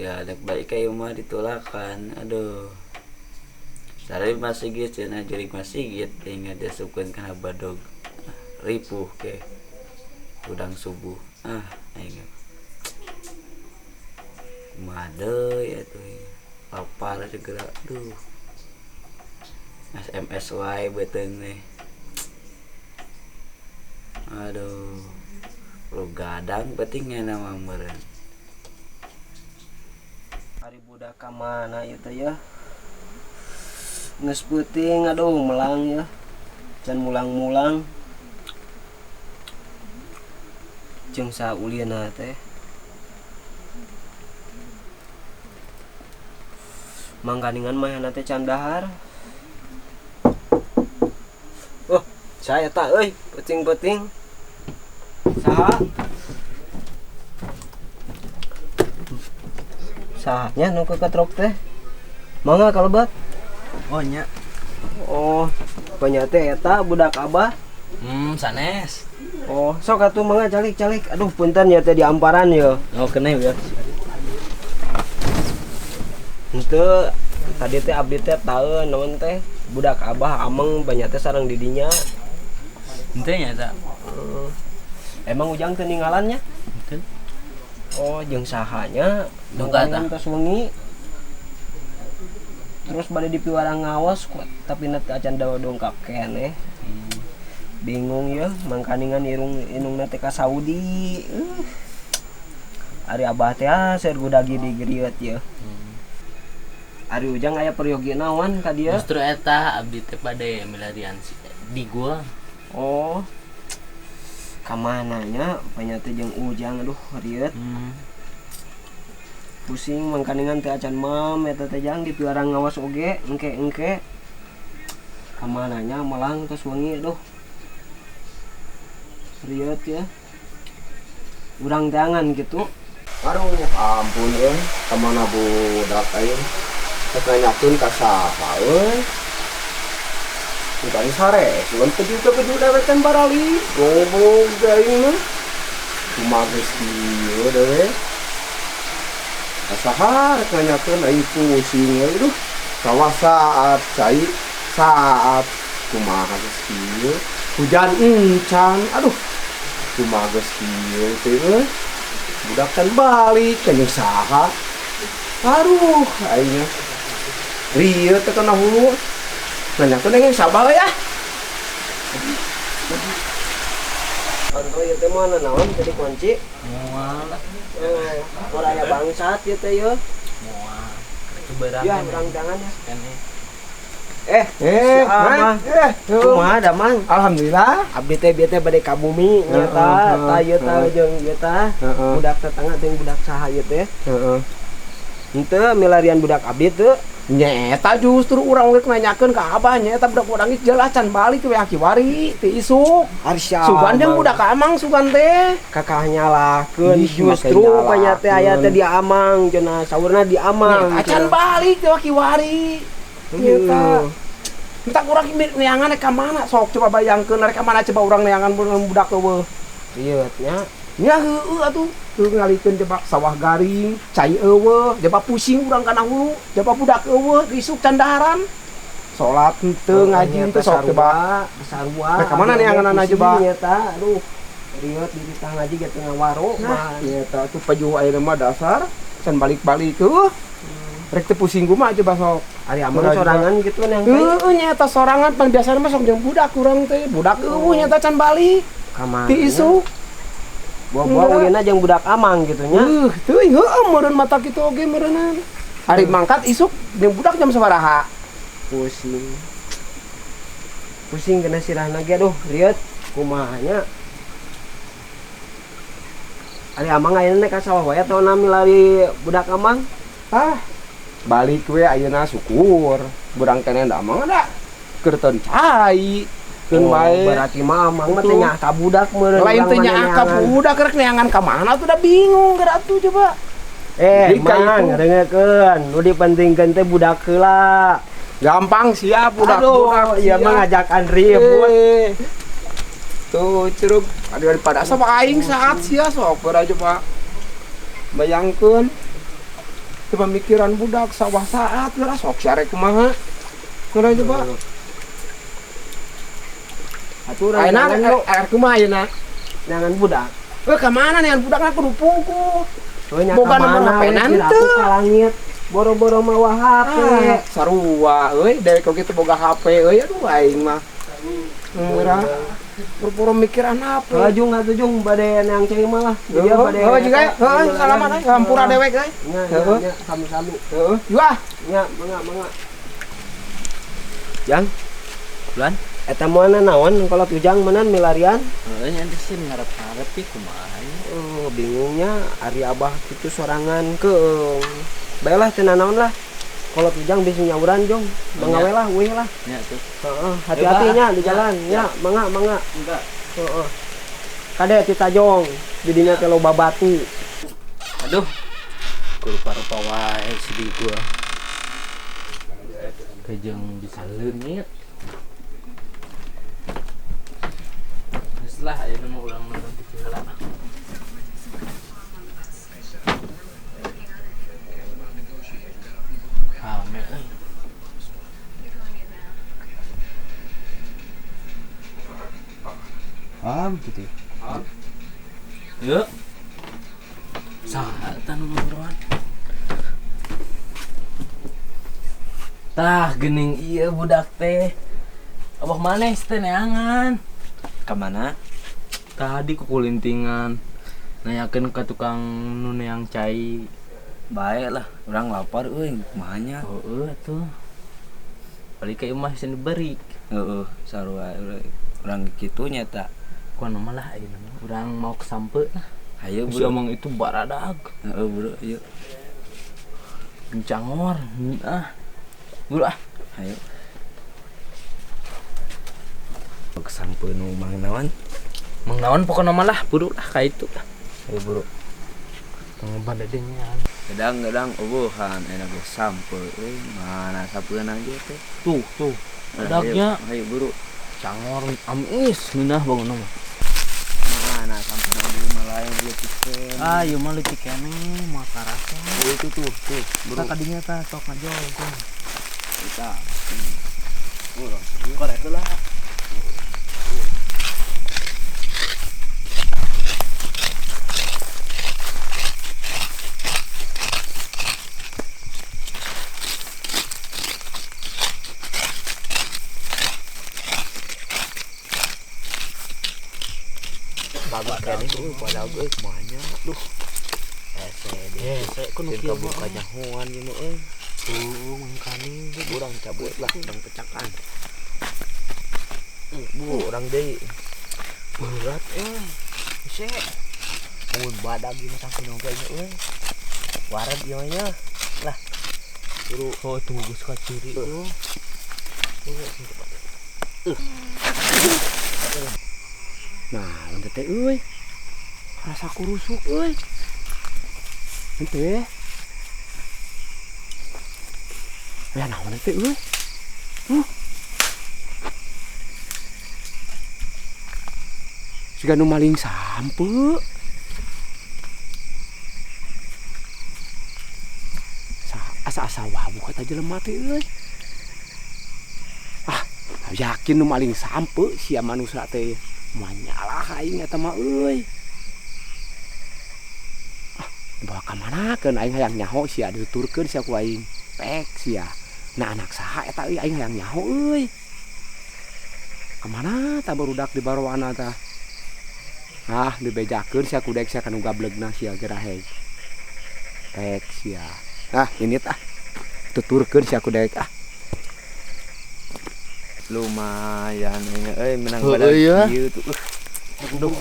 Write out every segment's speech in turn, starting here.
Ya dek balik ka imah ditulakan. Aduh. Sari masigit cenah jurig masigit hingga diasupkeun kana badog. Ripuh ke udang subuh. Ah, aing kumaha deui atuh, lapar segera. Aduh. SMS wae beuteung teh. Aduh. Lu gadang penting nya mah meureun. Ari budak ka mana ieu teh ya? Geus peuting, aduh, melang ya. Can mulang-mulang. Jeung saha ulieuna teh? Mangkaningan mah teh can dahar. Oh, saya tak euy, peuting-peuting. Saha? Sahanya nu keketrok teh? Mangga kalebet. Oh nya. Oh, banyak teh eta budak abah. Sanes. Oh, sok atuh mangga calik-calik. Aduh, punten ya teh di amparan ya. Oh, kena ya. Henteu, tadi teh abdi teh taeun naon teh budak abah ameng banyak teh sareng di dinya. Henteu nya eta. Emang Ujang teu ninggalan nya? Henteu. Oh, jeung sahanya Duka tah. tos wengi. Terus bade dipiwarang ngawas kuat, tapi net acan dawa dongkap keneh. Bingung ya, mangkaningan irung inungna teh ka Saudi. Ari abah teh seur gudagi digriet ya. Ari Ujang aya peryogi naon ka dieu? Justru eta abdi teh bade milarian di gua. Oh. Ka mana nya banyak teh jeung Ujang, aduh rieut. Pusing mangkaningan teh acan mam eta teh jang dipiwarang ngawas oge engke-engke. Ka mana nya melang tos wengi, aduh. Rieut ya. Urang tangan gitu. Aduh, ampun euy, ka mana budak aing? Rek nanyakeun ka saha euy? Bukan sare, sugan peju dewek kan barali. Goblok aing mah. Kumaha geus kieu dewe? Ka saha rek nanyakeun aing pusing euy, aduh. Sawah saat cai saat kumaha geus kieu? Hujan encan, aduh. Kumaha geus kieu teh euy? Budak kan balik kan jeung saha? Aduh, aing rieut teh kana hulu. Nanyakeun aing sabar ya. Contoh ieu teh mah naon jadi kunci? Moal. Ora aya bangsat ieu teh yeuh. Moal. Keberang. Ya, urang jangan ya. Kene. Si Amang. Kumaha damang? Alhamdulillah. Abdi teh bieu teh bade ka bumi nyata, ta ieu tah jeung ieu tah. Budak tetangga teh budak saha ieu teh? Heeh. Henteu milarian budak abdi teu. Nyeta justru urang rek nanyakeun ka abah nyeta budak urang geus jelas can balik we kiwari ti isuk. Ari sia Sugan jeung Amang. budak amang sugan teh. Kakah nyalahkeun Ih, justru make banyak teh aya teh nyalahkeun. di amang cenah saurna di amang. Nyeta can balik teh kiwari. Nyeta. Entah urang neangan rek ka mana sok coba bayangkeun rek ka mana coba urang neangan budak eueuh. Rieut nya. Nya heueuh atuh, teu ngalikeun coba sawah garing, cai eueuh, coba pusing urang kana hulu, coba budak eueuh isuk can daharan. Salat henteu, ngaji henteu sok coba. Sarua. Rek ka mana neanganana coba? Nyeta, aduh. Rieut di titah ngaji ge teu ngawaro Nah, mah. nyeta tuh pajuh ayeuna mah dasar can balik-balik heueuh. Rek teu pusing kumaha coba sok. Ari amang sorangan gitu nang teh. Heueuh nyeta sorangan pan biasana mah sok jeung budak urang teh, budak eueuh nyeta can balik. Ka mana? Ti isuk. Buah-buah ulina jeung budak amang gitu nya. Teuing heueuh meureun mata kitu oge meureunan. Ari mangkat isuk jeung budak jam sabaraha? Pusing. Pusing kena sirahna ge aduh rieut kumaha nya. Ari amang ayeuna ka sawah wae atawa milari budak amang? Ah, balik we ayeuna syukur. Burang keneh da amang da keur teu cai. Keun Oh, bae. berarti mah amang mah teh nyaah ka budak meureun. Lain urang teh mah nyaah ka neangan. budak rek neangan ka mana tuh da bingung geura atuh coba. Jadi ka Mang, itu. dengekeun, nu dipentingkeun teh budak heula. Gampang siap budak. Aduh, budak iya siap. mah ngajakan ribut. Tuh curug ada daripada sama aing saat sia sok geura coba. Bayangkeun. Teu pamikiran budak sawah saat geura sok sia rek kumaha. Geura coba. Atuh urang Ayeuna neangan rek kumaha ayeuna? Neangan budak. Heuh ka mana neangan budak kudu puguh. Heuh nya Boga ka nomor mana HP we na kira teu. aku ka langit. Boro-boro mawa HP. Ah, sarua euy, dewek oge teu boga HP euy, aduh aing mah. Geura boro-boro mikiran HP. Heuh jung atuh jung bade neang cai mah lah. Di dia bade. Heuh juga heuh salaman euy, hampura dewek euy. Nya Heuh. nya sami-sami. Heuh, yuah. Nya mangga mangga. Jang, Bulan? Eta moal naon kolot ujang menan milarian? Heeh, nya teh sih ngarep-ngarep ih kumaha nya. Oh, bingungnya ari abah kitu sorangan keung. Bae lah teu nanaon lah. Kolot ujang bisa nyauran jong. Mangga we lah, weh lah. Nya tuh. Heeh, hati-hati nya di jalan. Nya, mangga mangga. Enggak. Heeh. Kade ti tajong, di dinya teh loba batu. Aduh. Kurupa-rupa wae sedih gua. Kejeng bisa leungit. Geus lah ayeuna mah urang nonton TV heula. Rame euy. Paham gitu. Yuk. Saha eta nu ngobrolan? Tah geuning ieu budak teh. Abah maneh teh neangan. Ka mana? Tadi kukulintingan. Nanyakeun ka tukang nu neang cai. Bae lah, urang lapar euy, kumaha nya? Heueuh atuh. Balik ka imah sieun diberi. Heeh, sarua urang kitu nya ta. Kuana mah lah ayeuna mah urang mau ke sampe lah. Hayu Si bro. Amang itu baradag. Heeh bro, yuk. Cangor, ah. Bro ah. Hayu. Ke sampe nu Mang Nawan. Mang Nawan pokona mah lah, buru lah ka itu lah. Hayu bro. Tong badadenya. Gedang-gedang eueuhan enak ge sampe euy, mana sampeuna ge teh. Tuh, tuh. Bedagnya. Hayu buru. Cangor amis ngeunah bangun mah. Mana sampeuna di imah lain leutik keneh. Ah, ieu mah leutik keneh, moal karasa. Oh, itu tuh, tuh, buru. Tah kadinya tah sok ngajol tuh. Eta. Urang korek heula. Bagus kene euy badag euy kumaha nya. Duh. Hese deh. Hese kudu kieu kabuka nyahoan ieu mah euy. Tuh mangkaning urang cabut lah, urang pecakan. Bu, urang deui. Berat euy. Hese. Mun badag ieu mah sampe oge nya euy. Wareg ieu mah nya. Lah. Buru. Oh, tunggu geus kaciri tuh. Nah, ente teh euy. Rasa kurusuk euy. Ente. Ya naon teh euy? Siga nu maling sampe. Asa-asa wawu kata jelema teh euy. Ah, yakin nu maling sampe sia manusia teh. Manyalah aing eta mah euy. Ah, dibawa ka manakeun aing hayang nyaho sia dituturkeun sia ku aing. Pek sia. Nah anak saha eta euy aing hayang nyaho euy. Ka mana tah barudak di baroana tah? Ah, dibejakeun sia ku daek sia kanu gablegna sia gerahe. Pek sia. Ah, ini tah. Tuturkeun sia ku daek ah. Lumayan ini euy menang badan ieu tuh. Aduh,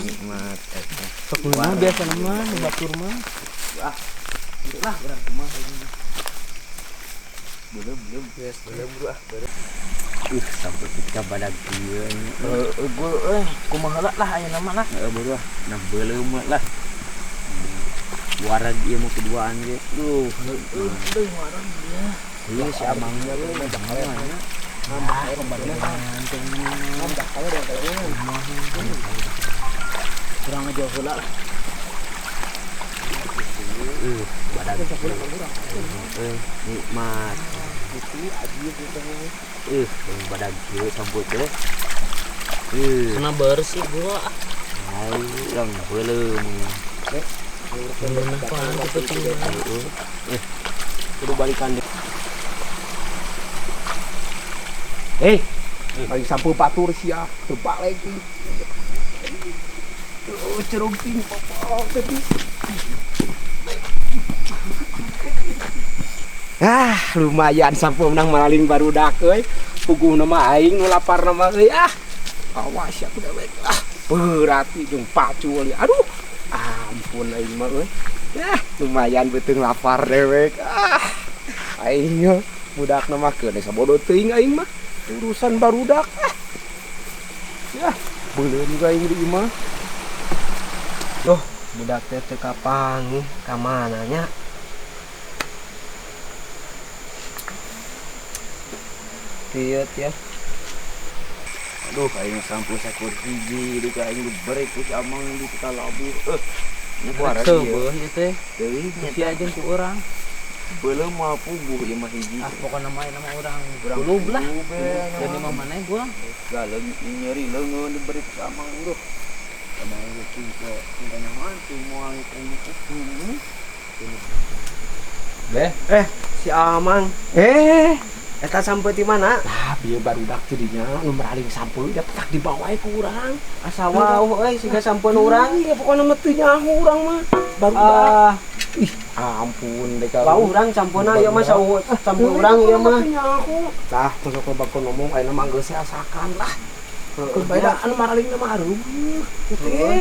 nikmat eta. Sok mah biasa mah batur mah. Ah. Lah urang kumaha ini. Belum belum belum bro ah. Sampai kita badag ieu. Heeh, gua euy kumaha lah ayeuna mah lah. Heeh, bro ah. Nah beuleum lah. Wareg ieu mah keduaan ge. Duh, heueuh wareg dia. Ieu si amangnya euy mah. Kurang aja heula lah. Badag. Nikmat. Badag kieu sampeu teh. Kena bersih gua. Ai, urang beuleum. Kudu balikan deh. Paling sampeu batur sia, teu balik. Ceruk ting popok tadi. Ah, lumayan sampeu menang malaling barudak euy. Puguhna mah aing nu laparna mah euy ah. Awas ya ku dewek ah. Berarti jeung pacul ya. Aduh. Ampun aing mah euy. Ah, lumayan beuteung lapar dewek. Ah. Aing budakna mah keun sabodo teuing aing mah. Urusan barudak ah. Ya, beuleum juga aing di imah. Duh, budak teh teu kapanggih ka mana nya? Tieu ya. Aduh, aing sampeu sakur hiji di ka aing diberi ku si Amang di kalabu. Nya kuara Seueuh ieu teh. Teuing nya Si aja ku urang. Beuleum moal puguh ieu mah hiji. Ah, pokona mah nama urang kulub lah. Dan imah maneh gua. Galeung nyeri leungeun diberi ku si Amang duh. Amang geus tinggal nyaman teu moal itu. Beh, Si Amang. Eta sampeu ti mana? Lah, bieu barudak jadinya nu meraling sampeu da petak dibawa ku urang. Asa wauh euy siga sampeun urang. Iya, pokona mah teu nyaho urang mah. Barudak. Ih, ampun dek. Wauh urang sampeuna ieu mah sawu sampeu urang ieu mah. Tah, masuk ke bakon ngomong ayeuna mah geus asakan lah. Keun bae da anu maraling mah areuh. Teh.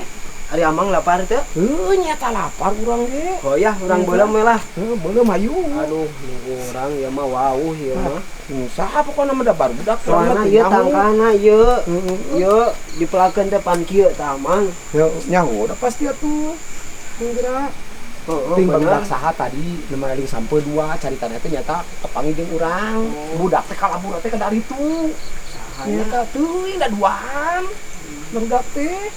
Ari Amang lapar teu? Heuh, nyata lapar urang ge. Oh ya, urang beuleum we lah. Heuh, beuleum hayu. Aduh, nunggu urang ieu mah wauh ieu mah. Saha pokona mah da barudak Soalna ieu tangkana ieu. Ieu dipelakeun teh pan kieu tah Amang. Nyaho da pasti atuh. Geura. Ting barudak saha tadi nu maraling sampeu dua caritana teh nyata kapanggih jeung urang. Budak teh kalabur teh ka daritu. Nyata teuing da duaan. Barudak teh.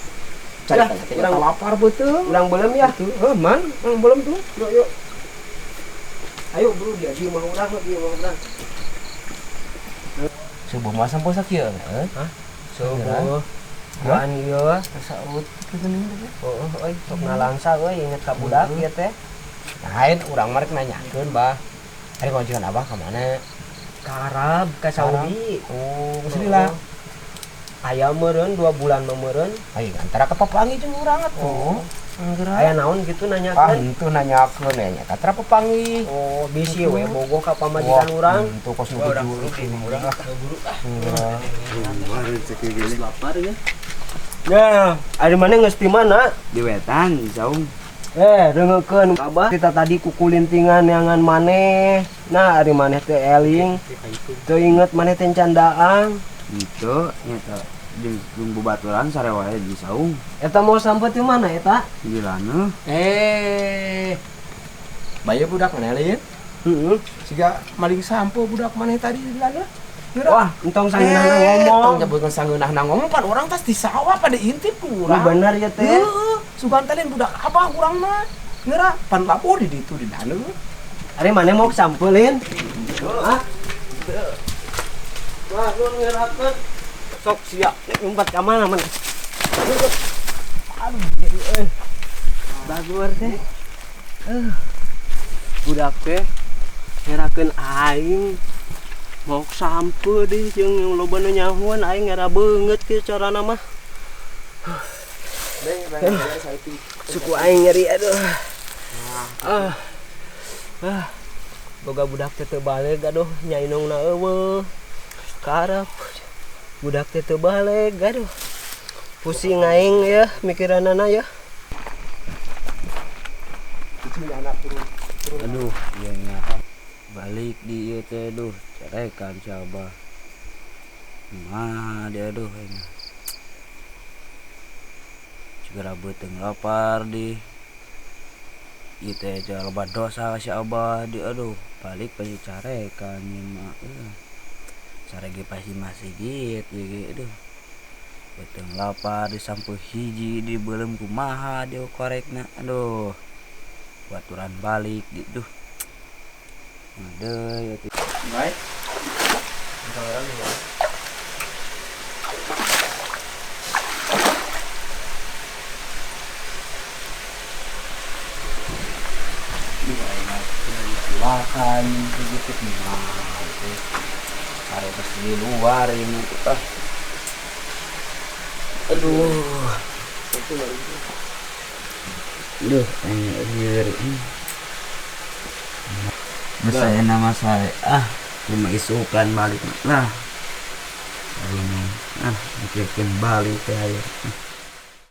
Caritana teh nyata lapar beuteung. Urang beuleum ya. Heuh, man, urang beuleum tuh. Yuk, yuk. Ayo bro, dia di imah urang, di imah urang. Subuh mah sampeu sakieu heuh? Hah? Subuh. Buan ieu saut kitu nih. Heeh, euy, sok nalangsa euy inget ka budak ieu teh. Lain urang mah rek nanyakeun, Bah. Ari pamajikan Abah ka mana? Ka Arab, ka Saudi. Oh, geus lila. Aya meureun 2 bulan mah meureun. Ayo antara ka papanggih jeung urang atuh. Aya naon kitu nanyakeun? Ah, henteu nanyakeun nya nyata tara papanggih. Oh, bisi we bogoh ka pamajikan urang. Henteu kos nu urang urang ah. Guru ah. Lapar ya. Ya, ari maneh geus di mana? Di wetan, di saung. Dengekeun Abah kita tadi kukulintingan neangan maneh. Nah, ari maneh teh eling. Teu inget maneh teh candaan. Gitu, nyata jeung bubaturan sare wae di saung. Eta mau sampe di mana eta? Di laneuh. Bae budak maneh lain? Heeh. Siga maling sampo budak maneh tadi di laneuh. Wah, entong sangeunahna ngomong. Entong nyebutkeun sangeunahna ngomong pan urang tas di sawah pada intip ku urang. Bener ya teh. Heeh, sugan teh lain budak abah urang mah. Geura pan lapo di ditu di laneuh. Ari maneh mau sampe lain? Hah? Wah, lu ngerakeun. Sok siap nek nyumpat ka mana man. Aduh, jadi euy. Bagus teh. Budak teh ngerakeun aing. Mau sampe deh jeung loba nu nyahuan aing ngera beungeut kieu carana mah. Suku aing nyeri aduh. Boga budak teh teu baleg aduh nya inungna eueuh. Karep budak teh teu baleg aduh. Pusing aing ya mikiranana ya. Aduh, ieu nya. Balik di ieu teh duh, carekan si Abah. Mah dia aduh aing. Segera beuteung lapar di. Ieu teh loba dosa si Abah di aduh, balik pasti carekan ieu mah. Sarege pasti masih ieu ge aduh. Beuteung lapar disampuh hiji di beuleum kumaha dia korekna aduh. Baturan balik di duh. Deui atuh. Baik. Makan begitu nah itu harus di luar ini kita, aduh aduh, ini saya nama saya ah lima isukan balik lah ini ah mikirkan balik teh ayo.